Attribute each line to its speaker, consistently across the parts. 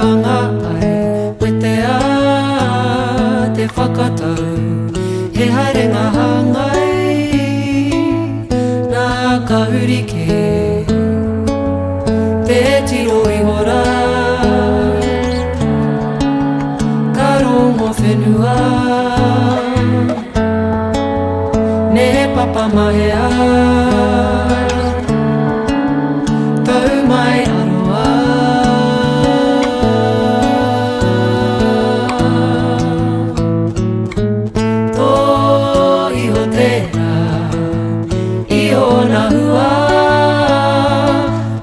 Speaker 1: anga ai, wetea te whakatau, he haerenga hāngai, nā ka huri kē te tiro iho rā, ka rongo whenua, me papa mahea. Tau mai aroa. Tō iho tērā i ōna hua,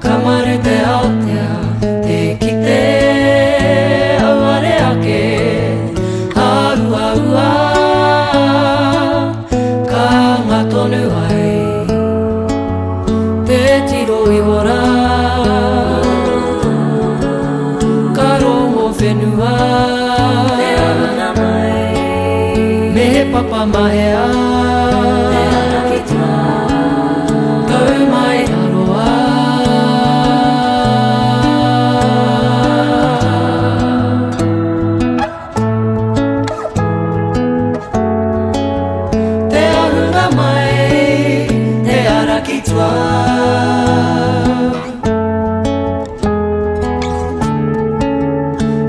Speaker 1: ka maru te Aotea, tē kite auare ake, hāuaua, ka anga tonu ai te tiro iho rā, ka rongo whenua,
Speaker 2: Te ahunga mai.
Speaker 1: Me he papa mahea,
Speaker 2: Te ara ki tua.
Speaker 1: Tau mai aroa. Te ahunga mai, te ara ki tua.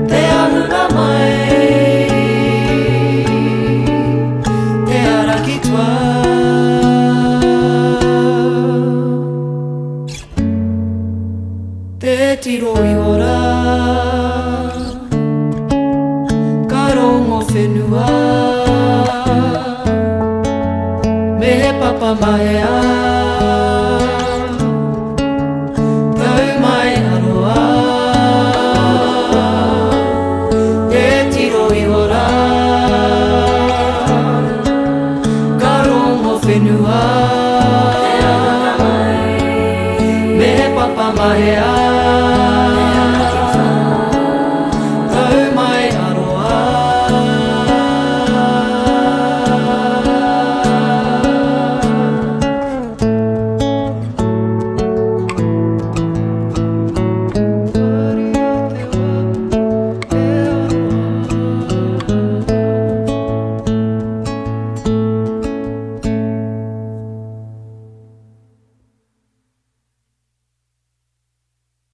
Speaker 1: Te ahunga mai, te ara ki tua. Te tiro iho rā, ka rongo whenua, me he papa mahea.